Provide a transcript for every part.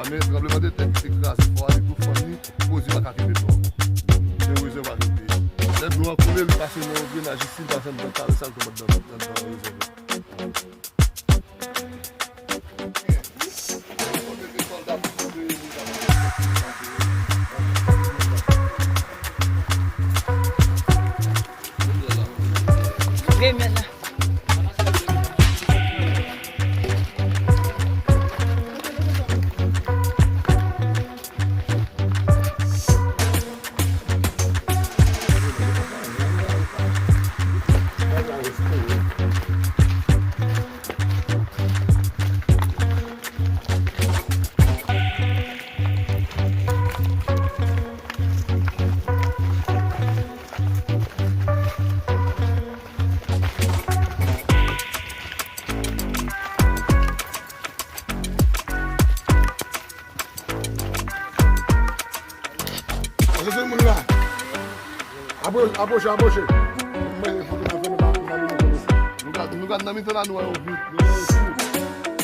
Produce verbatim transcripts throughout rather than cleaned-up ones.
Men tranblemanntè ki te kraze fò a, li tou fann li, koz li pa ka kenbe dlo ankò. Se rezèv a nou te ye. Lè dlo a koule, li pase nan yon drenaj isi, li pase anndan kare sa, li tonbe anndan, anndan rezèv la. Remèd la. Pase tout moun la. Apwo-, apwoche, apwoche. Mwen, foto nan fè nou pa, nou pa vini jwenn nou. Nou gad, nou gad nan mitan la, nou wè yon vid, nou wè yon vid.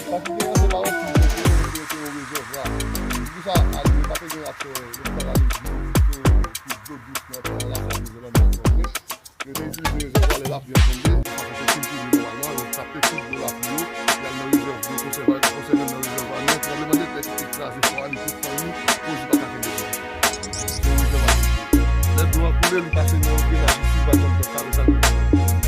Sa ki te ranse pa yon vid, se te, se te yon rezèvwa. Se pou sa, al, yo pa te gen aksè, yo pa t al ale dlo, dlo dous nan, nan lafwa koze lannè a. Yo te itilize rezèvwa lè lapli ap tonbe, sa fè se koul toujou nòmalman, yo kapte tout dlo lapli yo, y al nan rezèv, yo konsève, konsève nan rezèvwa. Men tranblemanntè ki te kraze fò a, li tout fann li, koz li pa ka kenbe dlo. Se rezèv a li. Lè dlo a koule, li pase nan yon drenaj isi, li pase anndan kare sa, li tonbe anndan.